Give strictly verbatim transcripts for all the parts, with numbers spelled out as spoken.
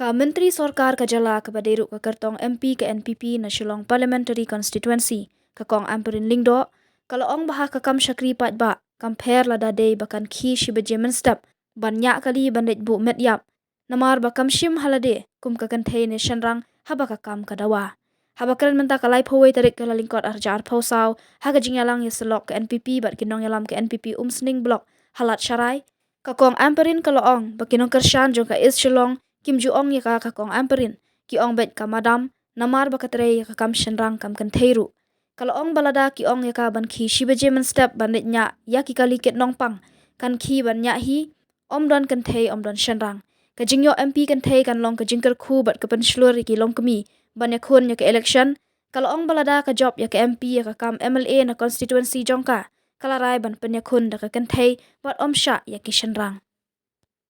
Ka Myntri Sorkar ka jylla kaba dei ruh ka kyrtong M P ka N P P na Shillong Parliamentary Constituency, ka Kong Ampareen Lyngdoh, ka la ong ba ha ka kam shakri paidbah kam pher lada dei ba kan khie shi baje mynstep ban ñiah kali ban leit buh met ïap, namar ba kam shim ha lade kum ka kynthei ne shynrang haba ka kam ka dawa. Haba kren mynta ka laiphew wei tarik Kyllalyngkot arhajar arphew saw, ha ka jingïalang ïasyllok ka N P P bad ki nongïalam ka N P P Umsning Block ha Ladsharai, ka Kong Ampareen ka la ong ba ki nongkyrshan jong ka East Shillong kim ju ong ïa ka ka Kong Ampareen, ki ong beit ka madam, namar ba ka trei ïa ka kam shynrang kam kynthei ruh. Ka la ong ba lada ki ong ïa ka ban khie shi baje mynstep ban leit ñiah ïa ki kali kit nongpang, kan khie ban ñiah hi, ym don kynthei ym don shynrang. Ka jingïoh M P kynthei kan long ka jingkyrkhu bad ka pynshlur ïa ki longkmie ban ïakhun ïa ka election. Ka la ong ba lada ka jop ïa ka M P ïa ka kam M L A na constituency jong ka, ka la rai ban pynïakhun da ka kynthei bad ym shah ïa ki shynrang.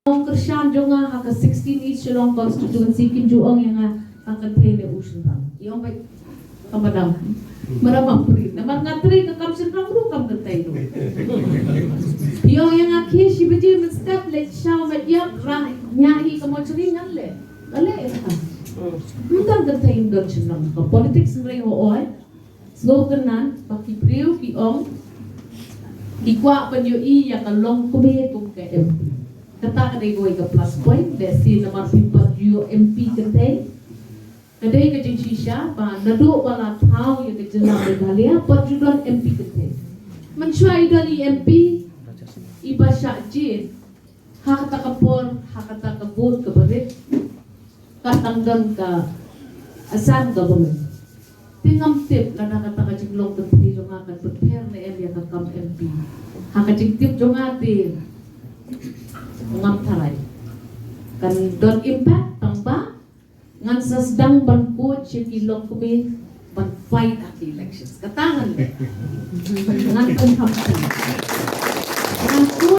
Nongkyrshan jong nga ha ka sixteen East Shillong constituency kim ju ong ïa nga ka kynthei ne u shynrang. Ki ong beit ka madam, madam Ampareen, namar nga trei ka kam shynrang ruh kam kynthei ruh. Ki ong ïa nga khie shi baje mynstep leit shaw met ïap, rah ñiah hi ka mortuary, ngan leh. Ngan leh ïa ka. Ym don kynthei ym don shynrang. Ka politics hynrei hooid, sngewkynmaw ba ki briew ki ong ki kwah ban ïohi ïa ka longkmie kum ka M P. Kata ka dei kawei ka plus point, lehse namar phim pat ju ïoh M P kynthei. Ka dei ka jingshisha ba naduh ba la thaw ïa ka jylla Meghalaya pat ju don M P kynthei. Mynshuwa i don i M P iba shah jied ha kata ka por, ha kata ka vote kaba rit, ka tang don ka Assam government. Te ngam tip lada kata ka jinglong kynthei jong nga kan pynpher ne em ïa ka kam M P. Ha ka jingtip jong nga te ngam tharai kan don impact, tang ba ngan sa sdang ban coach ïa ki longkmie ban fight ha ki elections. Kata ngan leh. Ngan pynkham phi. Ngan tu